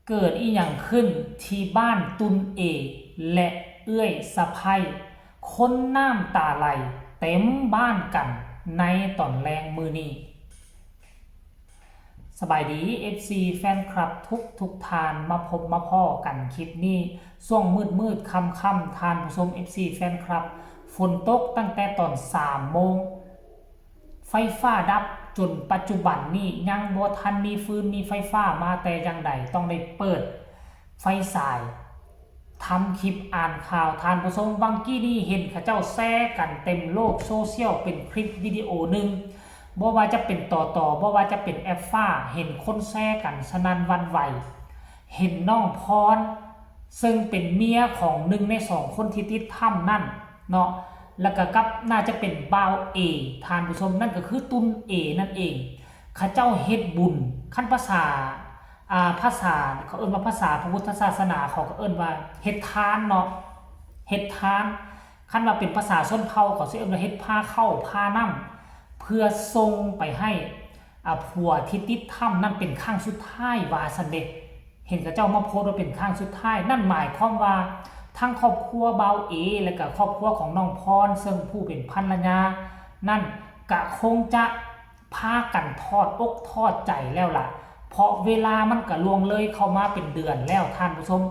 ເກີດອີ່ຫຍັງຂຶ້ນທີ່ບ້ານຕຸນເອ ແລະ ເອື້ອຍສະໃພ້ ຄົນນ້ຳຕາໄຫຼເຕັມບ້ານກັນໃນຕອນແລງມື້ນີ້. ສະບາຍດີ ເອັຟຊີ ແຟນຄລັບທຸກໆທ່ານ ມາພົບມາພໍ້ກັນຄລິບນີ້ ຊ່ວງມືດໆຄ່ຳໆ ທ່ານຜູ້ຊົມ ເອັຟຊີ ແຟນຄລັບ ຝົນຕົກຕັ້ງແຕ່ຕອນສາມໂມງ ໄຟຟ້າດັບ ຈົນປັດຈຸບັນນີ້ຍັງບໍ່ທັນມີຟືນມີໄຟຟ້າມາແຕ່ຢ່າງໃດ ຕ້ອງໄດ້ເປີດໄຟສາຍ ທຳຄລິບອ່ານຂ່າວ ທ່ານຜູ້ຊົມ. ຫວ່າງກີ້ນີ້ເຫັນເຂົາເຈົ້າແຊກັນເຕັມໂລກໂຊຊຽວເປັນຄລິບວິດີໂອໜຶ່ງ ບໍ່ວ່າຈະເປັນ ຕຕ ບໍ່ວ່າຈະເປັນແອັບຟ້າ ເຫັນຄົນແຊກັນສະໜັ່ນຫວັ່ນໄຫວ ເຫັນນ້ອງພອນ ເຊິ່ງເປັນເມຍຂອງໜຶ່ງໃນສອງຄົນທີ່ຕິດຖ້ຳນັ້ນເນາະ ແລ້ວກໍກັບ ໜ້າຈະເປັນບ່າວເອ ທ່ານຜູ້ຊົມ ນັ້ນກໍຄືຕຸນເອນັ້ນເອງ ເຂົາເຈົ້າເຮັດບຸນ ຄັນພາສາ ອ່າ ພາສາ ເຂົາເອີ້ນວ່າພາສາພະພຸດທະສາສະໜາ ເຂົາກໍເອີ້ນວ່າເຮັດທານເນາະ ເຮັດທານ ຄັນວ່າເປັນພາສາຊົນເຜົ່າ ເຂົາຊິເອີ້ນວ່າເຮັດພາເຂົ້າພານ້ຳ ເພື່ອສົ່ງໄປໃຫ້ ອ່າ ຜົວທີ່ຕິດຖ້ຳນັ້ນເປັນຄັ້ງສຸດທ້າຍວ່າຊັ້ນເດ. ເຫັນເຂົາເຈົ້າມາໂພສວ່າເປັນຄັ້ງສຸດທ້າຍ ນັ້ນໝາຍຄວາມວ່າທັງຄອບຄົວບ່າວເອ ແລະກະຄອບຄົວຂອງນ້ອງພອນ ເຊິ່ງຜູ້ເປັນພັນລະຍານັ້ນກະຄົງຈະພາກັນຖອດອົກຖອດໃຈແລ້ວລະ ເພາະເວລາມັນກະລ່ວງເລີຍເຂົ້າມາເປັນເດືອນແລ້ວທ່ານຜູ້ຊົມ.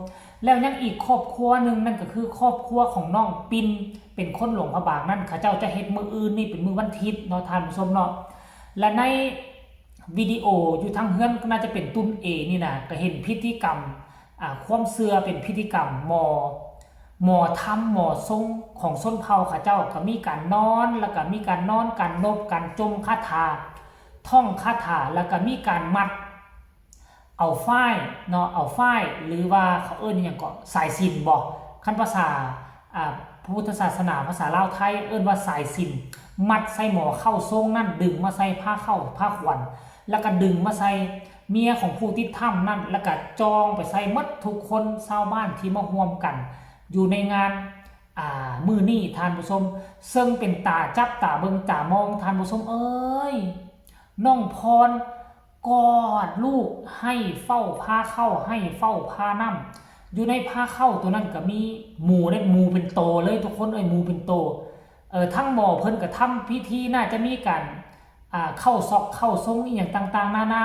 ແລ້ວຍັງອີກຄອບຄົວໜຶ່ງ ນັ້ນກະຄືຄອບຄົວຂອງນ້ອງປິ່ນ ເປັນຄົນຫຼວງພະບາງນັ້ນ ເຂົາເຈົ້າຈະເຮັດມື້ອື່ນນີ້ເປັນມື້ວັນທິດເນາະທ່ານຜູ້ຊົມເນາະ ແລະໃນ ວິດີໂອຢູ່ທາງເຮືອນ ກໍໜ້າຈະເປັນຕຸນເອນີ້ນະ ກໍເຫັນພິທີກຳ ອ່າ ຄວາມເຊື່ອເປັນພິທີກຳໝໍ ໝໍທຳ ໝໍຊົງຂອງຊົນເຜົ່າເຂົາເຈົ້າ ກໍມີການນອນ ແລ້ວກໍມີການນອນ ການນົບ ການຈົ່ມຄາຖາ ທ່ອງຄາຖາ ແລ້ວກໍມີການມັດເອົາຝ້າຍເນາະ ເອົາຝ້າຍ ຫຼືວ່າເຂົາເອີ້ນອີ່ຫຍັງເກາະ ສາຍສິນບໍ ຄັນພາສາ ອ່າ ພະພຸດທະສາສະໜາ ພາສາລາວໄທເອີ້ນວ່າສາຍສິນ ມັດໃສ່ໝໍເຂົ້າຊົງນັ້ນ ດຶງມາໃສ່ພາເຂົ້າພາຂວັນ ແລ້ວກະດຶງມາໃສ່ເມຍຂອງຜູ້ຕິດຖ້ຳນັ້ນ ແລ້ວກະຈອງໄປໃສ່ໝົດທຸກຄົນຊາວບ້ານທີ່ມາຮ່ວມກັນຢູ່ໃນງານ ອ່າ ມື້ນີ້ທ່ານຜູ້ຊົມ ເຊິ່ງເປັນຕາຈັບຕາເບິ່ງຕາມອງ ທ່ານຜູ້ຊົມເອີຍ ນ້ອງພອນ ກອດລູກ ໃຫ້ເຝົ້າພາເຂົ້າ ໃຫ້ເຝົ້າພານ້ຳ ຢູ່ໃນພາເຂົ້າໂຕນັ້ນກະມີໝູເດ້ ໝູເປັນໂຕເລີຍທຸກຄົນເອີຍ ໝູເປັນໂຕ ເອີ ທັງໝໍເພິ່ນກະທຳພິທີ ໜ້າຈະມີການ ອ່າ ເຂົ້າຊອກເຂົ້າຊົງອີ່ຫຍັງຕ່າງໆນານາ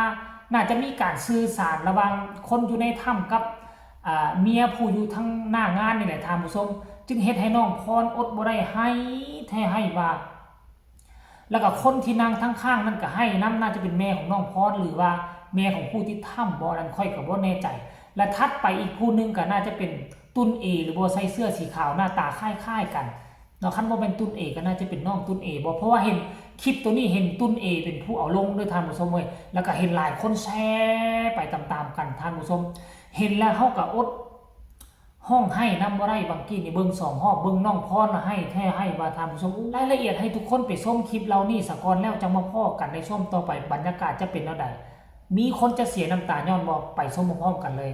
ໜ້າຈະມີການສື່ສານລະຫວ່າງຄົນຢູ່ໃນຖ້ຳກັບ ອ່າ ເມຍຜູ້ຢູ່ທາງໜ້າງານນີ້ແຫຼະທ່ານຜູ້ຊົມ ຈຶ່ງເຮັດໃຫ້ນ້ອງພອນອົດບໍ່ໄດ້ໄຫ້ແທ້ໄຫ້ວ່າ ແລ້ວກໍຄົນທີ່ນັ່ງທາງຂ້າງນັ້ນກໍໄຫ້ນຳ ໜ້າຈະເປັນແມ່ຂອງນ້ອງພອນ ຫຼືວ່າແມ່ຂອງຜູ້ຕິດຖ້ຳບໍ ອັນນັ້ນຂ້ອຍກໍບໍ່ແນ່ໃຈ ແລະຖັດໄປອີກຜູ້ໜຶ່ງກໍໜ້າຈະເປັນຕຸນເອ ຫຼືບໍ່ ໃສ່ເສື້ອສີຂາວ ໜ້າຕາຄ້າຍໆກັນເນາະ ຄັນບໍ່ແມ່ນຕຸນເອກໍໜ້າຈະເປັນນ້ອງຕຸນເອບໍ ເພາະວ່າເຫັນຄລິບໂຕນີ້ເຫັນຕຸນເອເປັນຜູ້ເອົາລົງເດີທ່ານຜູ້ຊົມເອີຍ ແລ້ວກໍເຫັນຫຼາຍຄົນແຊໄປຕາມໆກັນທ່ານຜູ້ຊົມ ເຫັນແລ້ວເຮົາກໍອົດ ຮ້ອງໄຫ້ນຳບໍ່ໄດ້ ຫວ່າງກີ້ນີ້ເບິ່ງສອງຮອບ ເບິ່ງນ້ອງພອນນະໄຫ້ແທ້ໄຫ້ວ່າທ່ານຜູ້ຊົມ. ລາຍລະອຽດໃຫ້ທຸກຄົນໄປຊົມຄລິບເຫຼົ່ານີ້ສາກ່ອນ ແລ້ວຈັ່ງມາພໍ້ກັນໃນຊ່ວງຕໍ່ໄປ ບັນຍາກາດຈະເປັນແນວໃດ ມີຄົນຈະເສຍນ້ຳຕາຍ້ອນບໍ່ ໄປຊົມພ້ອມໆກັນເລີຍ.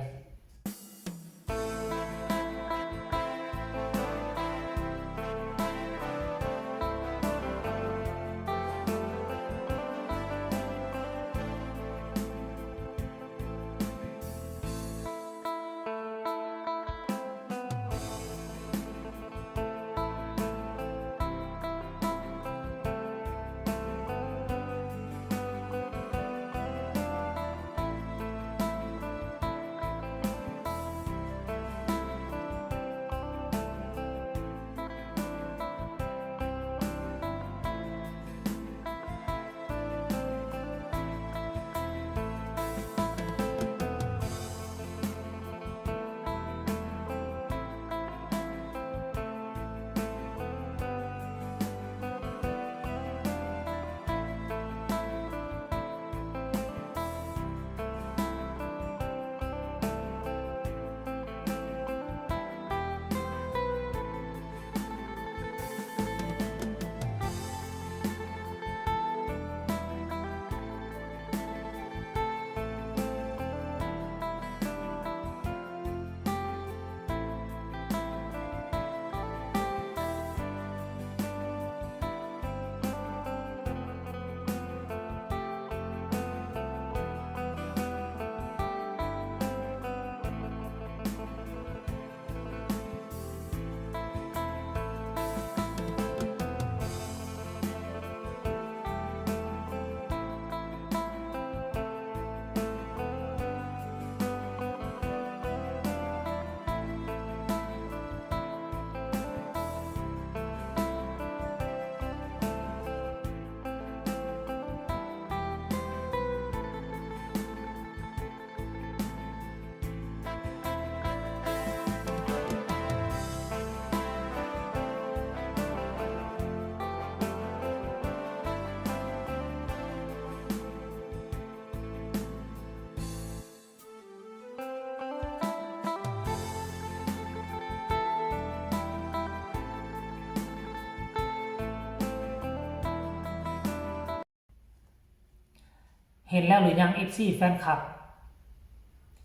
ເຫັນແລ້ວຫຼືຍັງ ເອັຟຊີ ແຟນຄລັບ?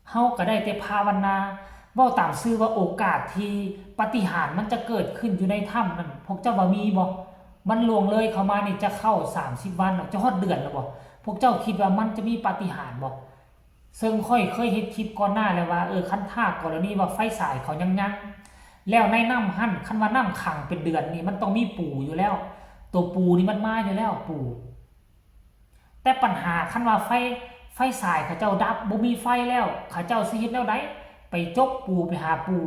ເຮົາກໍໄດ້ແຕ່ພາວະນາ, ເວົ້າຕາມຊື່ວ່າໂອກາດທີ່ປາຕິຫານມັນຈະເກີດຂຶ້ນຢູ່ໃນຖ້ຳນັ້ນ ພວກເຈົ້າວ່າມີບໍ່? ມັນລ່ວງເລີຍເຂົ້າມານີ້ຈະເຂົ້າສາມສິບວັນແລ້ວ, ຈະຮອດເດືອນແລ້ວບໍ່? ພວກເຈົ້າຄິດວ່າມັນຈະມີປາຕິຫານບໍ່? ເຊິ່ງຂ້ອຍເຄີຍເຮັດຄລິບກ່ອນໜ້າແລ້ວວ່າ ເອີ ຄັນຖ້າກໍລະນີວ່າໄຟສາຍເຂົາຍັງຍັງ ແລ້ວໃນນ້ຳຫັ້ນ ຄັນວ່ານ້ຳຂັງເປັນເດືອນນີ້ ມັນຕ້ອງມີປູຢູ່ແລ້ວ, ໂຕປູນີ້ມັນມາຢູ່ແລ້ວ ປູ. ແຕ່ປັນຫາຄັນວ່າໄຟ ໄຟສາຍເຂົາເຈົ້າດັບ ບໍ່ມີໄຟແລ້ວ ເຂົາເຈົ້າຊິເຮັດແນວໃດ? ໄປຈົກປູ ໄປຫາປູ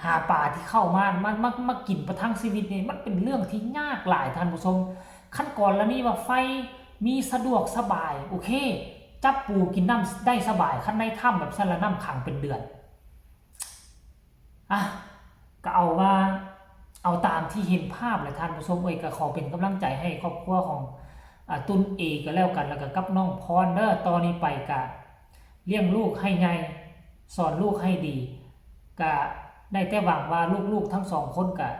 ຫາປາທີ່ເຂົ້າມາ ມາ ມາ ມາກິນປະທັງຊີວິດນີ້ ມັນເປັນເລື່ອງທີ່ຍາກຫຼາຍທ່ານຜູ້ຊົມ. ຄັນກໍລະນີວ່າໄຟມີສະດວກສະບາຍ ໂອເຄ ຈັບປູກິນນ້ຳໄດ້ສະບາຍ, ຄັນໃນຖ້ຳແບບຊັ້ນລະ ນ້ຳຂັງເປັນເດືອນ. ອ່ະ ກໍເອົາວ່າ ເອົາຕາມທີ່ເຫັນພາບແຫຼະທ່ານຜູ້ຊົມເອີຍ. ກໍຂໍເປັນກຳລັງໃຈໃຫ້ຄອບຄົວຂອງ ອາ ຕຸນເອກໍແລ້ວກັນ ແລ້ວກໍກັບນ້ອງພອນເດີ. ຕໍ່ນີ້ໄປກໍລ້ຽງລູກໃຫ້ໃຫຍ່ ສອນລູກໃຫ້ດີ. ກໍໄດ້ແຕ່ຫວັງວ່າລູກໆທັງສອງຄົນກໍ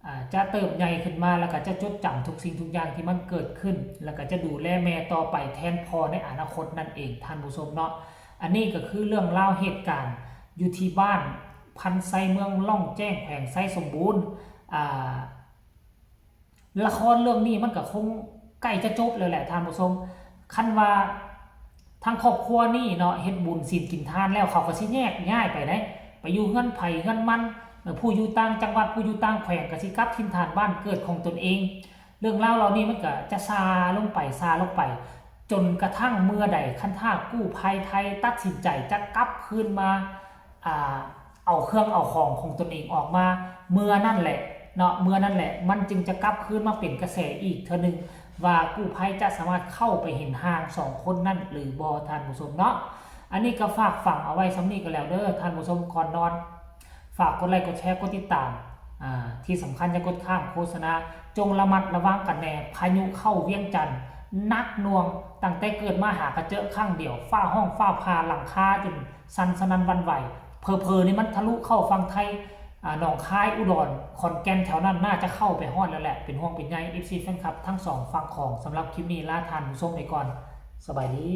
ອາ ຈະເຕີບໃຫຍ່ຂຶ້ນມາ ແລ້ວກໍຈະຈົດຈຳທຸກສິ່ງທຸກຢ່າງທີ່ມັນເກີດຂຶ້ນ ແລ້ວກໍຈະດູແລແມ່ຕໍ່ໄປແທນພໍ່ໃນອະນາຄົດນັ້ນເອງທ່ານຜູ້ຊົມເນາະ. ອັນນີ້ກໍຄືເລື່ອງລາວເຫດການຢູ່ທີ່ບ້ານພັນໄຊ ເມືອງລ່ອງແຈ້ງ ແຂວງໄຊສົມບູນ. ອາ ລະຄອນເລື່ອງນີ້ມັນກໍຄົງໃກ້ຈະຈົບແລ້ວແຫຼະທ່ານຜູ້ຊົມ. ຄັນວ່າທາງຄອບຄົວນີ້ເນາະ ເຮັດບຸນສິນກິນທານແລ້ວ ເຂົາກໍຊິແຍກຍ້າຍໄປເດ້ ໄປຢູ່ເຮືອນໃຜເຮືອນມັນ, ຜູ້ຢູ່ຕ່າງຈັງຫວັດ ຜູ້ຢູ່ຕ່າງແຂວງ ກໍຊິກັບຖິ່ນຖານບ້ານເກີດຂອງຕົນເອງ. ເລື່ອງລາວເຫຼົ່ານີ້ມັນກໍຈະຊາລົງໄປ ຊາລົງໄປ ຈົນກະທັ່ງເມື່ອໃດ ຄັນຖ້າກູ້ໄພໄທຕັດສິນໃຈຈະກັບຄືນມາ ອາ ເອົາເຄື່ອງເອົາຂອງຂອງຕົນເອງອອກມາ ເມື່ອນັ້ນແຫຼະເນາະ ເມື່ອນັ້ນແຫຼະ ມັນຈຶ່ງຈະກັບຄືນມາເປັນກະແສອີກເທື່ອໜຶ່ງ ວ່າກູ້ໄພຈະສາມາດເຂົ້າໄປເຫັນຮ່າງສອງຄົນນັ້ນຫຼືບໍ່ທ່ານຜູ້ຊົມເນາະ. ອັນນີ້ກໍຝາກຝັງເອົາໄວ້ສ່ຳນີ້ກໍແລ້ວເດີທ່ານຜູ້ຊົມ. ກ່ອນນອນ ຝາກກົດໄລ ກົດແຊ ກົດຕິດຕາມ ອາ ທີ່ສຳຄັນຢ່າກົດຂ້າມໂຄສະນາ. ຈົ່ງລະມັດລະວັງກັນແດ່ ພາຍຸເຂົ້າວຽງຈັນໜັກໜ່ວງ ຕັ້ງແຕ່ເກີດມາຫາກະເຈິຄັ້ງດຽວ ຟ້າຮ້ອງຟ້າຜ່າ ຫຼັງຄາຈົນ ສັ່ນສະໜັ່ນຫວັ່ນໄຫວ ເຜີໆນີ້ມັນທະລຸເຂົ້າຝັ່ງໄທ ອາ ໜອງຄາຍ ອຸດອນ ຂອນແກ່ນ ແຖວນັ້ນໜ້າຈະເຂົ້າໄປຮອດແລ້ວແຫຼະ. ເປັນຫ່ວງເປັນໃຍ ເອັຟຊີ ແຟນຄລັບທັງສອງຝັ່ງຂອງ. ສຳລັບຄລິບນີ້ລາທ່ານຜູ້ຊົມໄປກ່ອນ. ສະບາຍດີ.